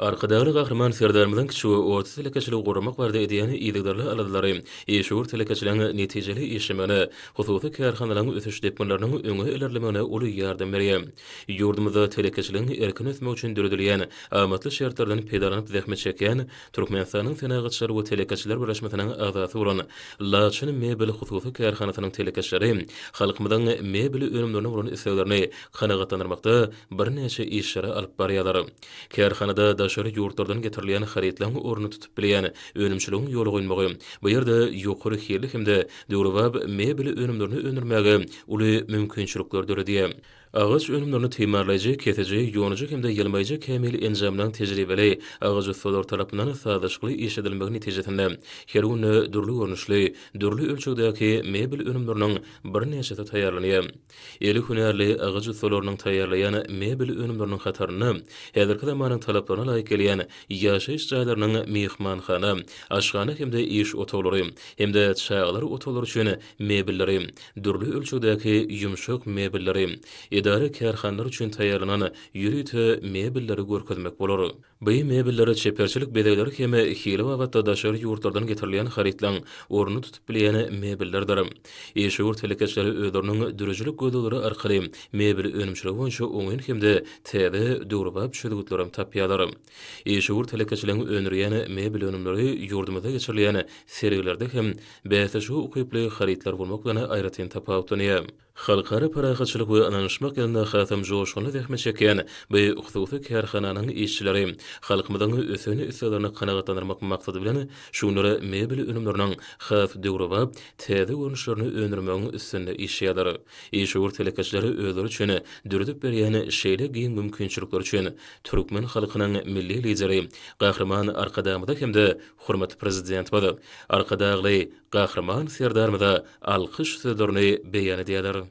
Arkadagly Gahryman Serdarymyzyň kiçi we orta telekeçiligi guramak barada edýän yzygiderli aladalary işewür telekeçiligiň netijeli işlemegine, hususy kärhanalaryň ösüş depginleriniň öňe ilerlemegine uly ýardam berýär. Ýurdumyzda telekeçiligiň erkin ösmegi üçin döredilýän amatly şertlerden peýdalanyp zähmet çekýän Türkmenistanyň Senagatçylar we telekeçiler birleşmesiniň agzasy bolan Laçyn mebel hususy kärhanasynyň telekeçileri halkymyzyň mebel önümlerine bolan isleglerini kanagatlandyrmakda birnäçe işleri alyp barýarlar. Kärhanada daşary ýurtlardan getirilýän harytlaryň ornuny tutup bilýän önümçiligiň ýola goýulmagy bu ýerde ýokary hilli hem-de döwrebap mebel önümlerini öndürmäge uly mümkinçilikleri döredýär. Agaç önümlerini timarlaýjy, kesiji, ýonujy hem-de ýylmaýjy kämil enjamlaryň tejribeli agaç ussalary tarapyndan sazlaşykly işledilmegi netijesinde, her günde dürli görnüşli, dürli ölçegdäki mebel önümleriniň birnäçesi taýýarlanýar. Eli hünärli agaç ussalarynyň taýýarlaýan mebel önümleriniň hatarynda häzirki zamanyň talaplaryna laýyk gelýän ýaşaýyş jaýlarynyň myhmanhana, aşhana hem-de iş otaglary hem-de çagalar otaglary üçin mebelleri, dürli ölçegdäki ýumşak mebelleri, edara-kärhanalar üçin taýýarlanan ýörite mebelleri görkezmek bolar. Bu mebeller çeperçilik bezegleri hem hili babatda daşary ýurtlardan getirilýän harytlaryň ornuny tutup bilýän mebellerdir. Işewür telekeçiler özleriniň döredijilik gözlegleri arkaly mebel önümçiligi boýunça oňyn hem-de täze döwrebap çözgütlerem tapýarlar. Işewür telekeçiligiň öndürýän mebel önümleri ýurdumyzda geçirilýän sergilerde hem bäsleşige ukyply harytlar bolmak bilen aýratyn tapawutlanýar. Halkara parahatçylyk we ynanyşmak ýylynda hasam joşgunly zähmet çekýän bu hususy kärhananyň işçileri halkymyzyň ösen isleglerini kanagatlandyrmak maksady bilen, şu günler mebel önümleriniň has döwrebap, täze görnüşlerini öndürmegiň üstünde işleýärler. Işewür telekeçiler özleri üçin döredip berýän şeýle giň mümkinçilikler üçin türkmen halkynyň Milli Lideri Gahryman Arkadagymyza hem-de hormatly Prezidentimiz Arkadagly Gahryman Serdarymyza alkyş sözlerini beýan edýärler.